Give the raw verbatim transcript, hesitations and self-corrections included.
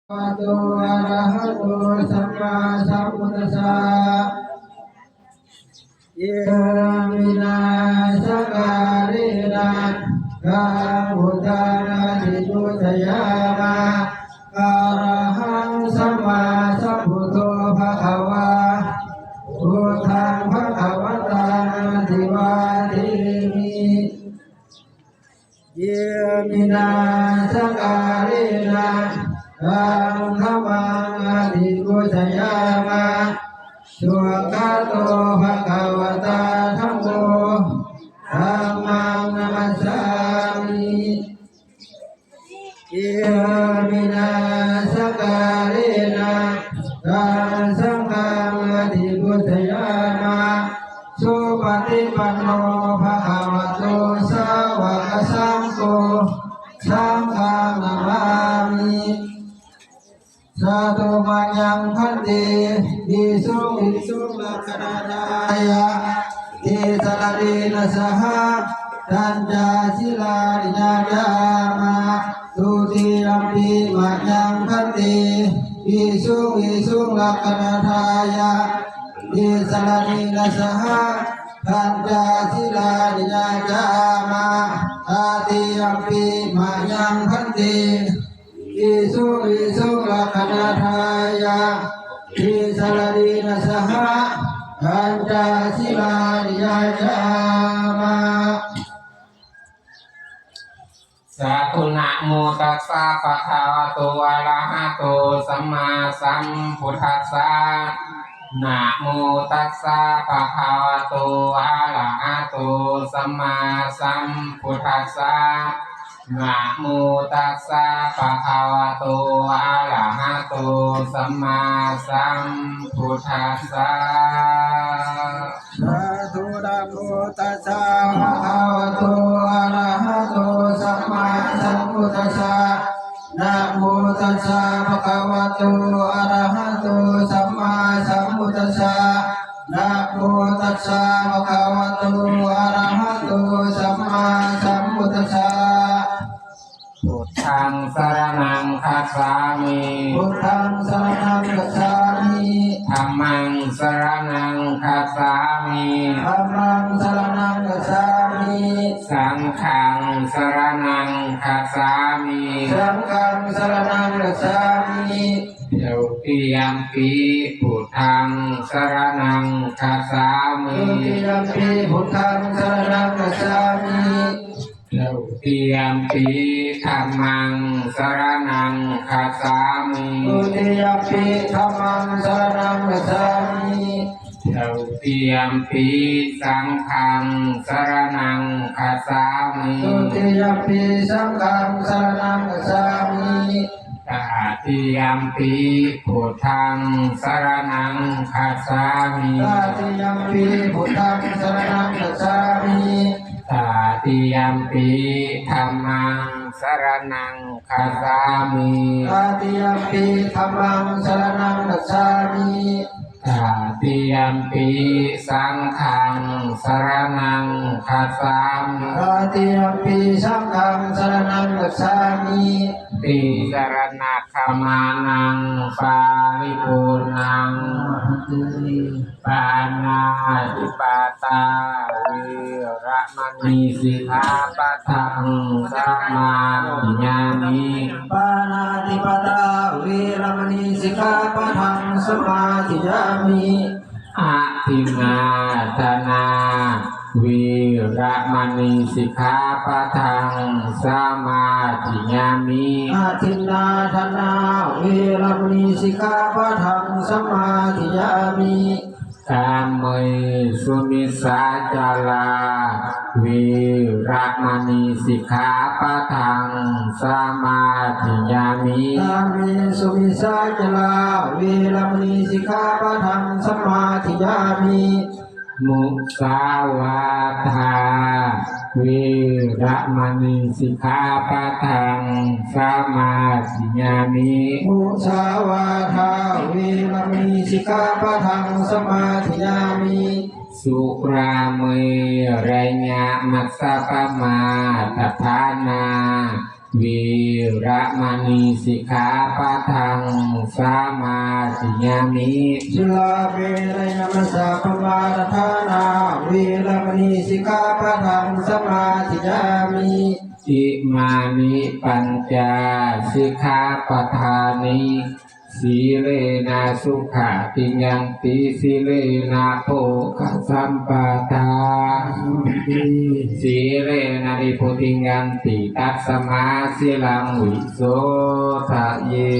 bhagavato arahato sammāsambuddhassa. Iminā sakkārena taṃ buddhaṃ abhipūjayāma. Arahaṃ sammāsambuddho bhagavā, buddhaṃ bhagavantaṃ abhivādemi. Iminā sakkārena taṃ dhammaṃ abhipūjayāma. Svākkhāto bhagavatā dhammo, dhammaṃ namassāmi. Iminā sakkārena taṃ saṅghaṃ abhipūjayāma. Supaṭipanno bhagavato sāvakasaṅgho, saṅghaṃ namāmi. Sādhu mayaṃ bhante, visuṃ visuṃ rakkhaṇatthāya tisaraṇena saha pañca sīlāni yācāma. Dutiyampi mayaṃ bhante, visuṃ visuṃ rakkhaṇatthāya tisaraṇena saha pañca sīlāni yācāma. Tatiyampi mayaṃ bhante, visuṃ visuṃ rakkhaṇatthāya tisaraṇena saha pañca sīlāni yācāma. Sādhu. Namo tassa bhagavato arahato sammāsambuddhassa. Namo tassa bhagavato arahato sammāsambuddhassa. Namo tassa bhagavato arahato sammāsambuddhassa. Sādhu. Namo tassa bhagavato arahato sammāsambuddhassa. Namo tassa bhagavato arahato sammāsambuddhassa. Namo tassa bhagavato arahato sammāsambuddhassa. Buddhaṃ saraṇaṃ gacchāmi. Buddhaṃ saraṇaṃ gacchāmi. Dhammaṃ saraṇaṃ gacchāmi. Dhammaṃ saraṇaṃ gacchāmi. Saṅghaṃ saraṇaṃ gacchāmi. Saṅghaṃ saraṇaṃ gacchāmi. Dutiyampi buddhaṃ saraṇaṃ gacchāmi. Dutiyampi buddhaṃ saraṇaṃ gacchāmi. Dutiyampi dhammaṃ saraṇaṃ gacchāmi. Dutiyampi dhammaṃ saraṇaṃ gacchāmi. Dutiyampi saṅghaṃ saraṇaṃ gacchāmi. Dutiyampi saṅghaṃ saraṇaṃ gacchāmi. Tatiyampi buddhaṃ saraṇaṃ gacchāmi. Tatiyampi buddhaṃ saraṇaṃ gacchāmi. Tatiyampi dhammaṃ saraṇaṃ gacchāmi. Tatiyampi dhammaṃ saraṇaṃ gacchāmi. Tatiyampi saṅghaṃ saraṇaṃ gacchāmi. Tatiyampi saṅghaṃ saraṇaṃ gacchāmi. Tisaraṇagamanaṃ paripuṇṇaṃ. Pāṇātipātā veramaṇī sikkhāpadaṃ samādiyāmi. Pāṇātipātā veramaṇī sikkhāpadaṃ samādiyāmi. Adinnādānā veramaṇī sikkhāpadaṃ samādiyāmi. Adinnādānā veramaṇī sikkhāpadaṃ samādiyāmi. Kāmesu micchācārā veramaṇī sikkhāpadaṃ samādiyāmi. Kāmesu micchācārā veramaṇī sikkhāpadaṃ samādiyāmi. Musāvādā veramaṇī sikkhāpadaṃ samādiyāmi. Musāvādā veramaṇī sikkhāpadaṃ samādiyāmi. Surāmerayamajjapamādaṭṭhānā Veramaṇī sikkhāpadaṃ samādiyāmi. Surāmerayamajjapamādaṭṭhānā veramaṇī sikkhāpadaṃ samādiyāmi. Imāni pañca sikkhāpadāni. Sīlena sugatiṃ yanti, sīlena bhogasampadā, sīlena nibbutiṃ yanti, tasmā sīlaṃ visodhaye.